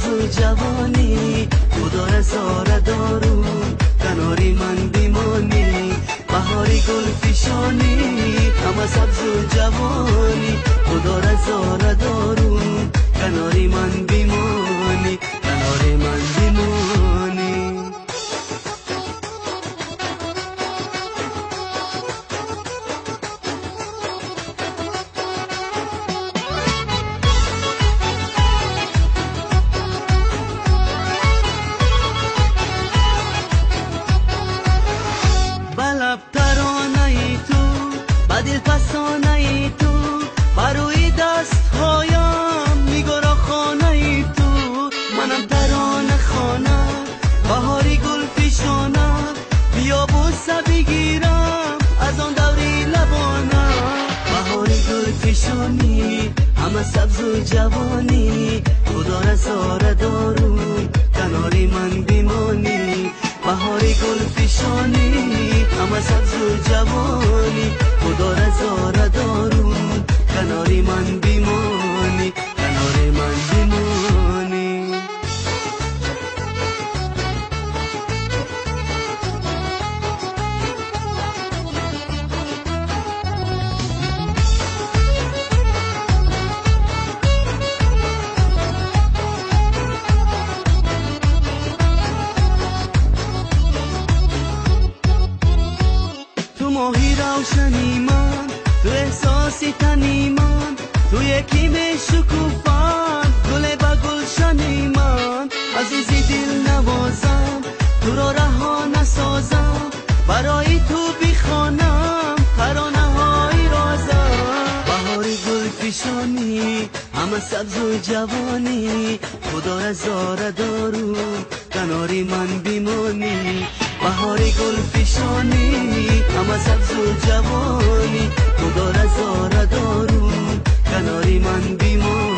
سبز و جوانی، خدا رضا دارو کناری من بیمانی. بهاری گل فشانی همه سبز و جوانی، خدا رضا دارو کناری من بیمانی، کناری من بیمانی. دل فسانه تو بروی دست هایم میگرا خانه تو، منم ترانه خانه بهاری گل فشانه، بیا بوسه بگیرم از آن دوری لبانه. بهاری گل فشانی همه سبز و جوانی، خدا رضا دارو کناری من بیمانی. بهاری گل فشانی همه سبز و جوانی، خدا رضا دارو کناری من بیمانی، کناری من بیمانی. تو ماهی روشنی من، تو احساسی تنی من، تو یکی به شکوفان گل به گلشنی من. عزیزی دل نوازم تو را رها نسازم، برای تو بخوانم ترانه های رازم. بهاری گل فشانی همه سبز و جوانی، خدا رضا دارو کناری من بیمانی. بهاری گل فشانی همه سبز و جوانی، خدا رضا دارو کناری من بیمانی.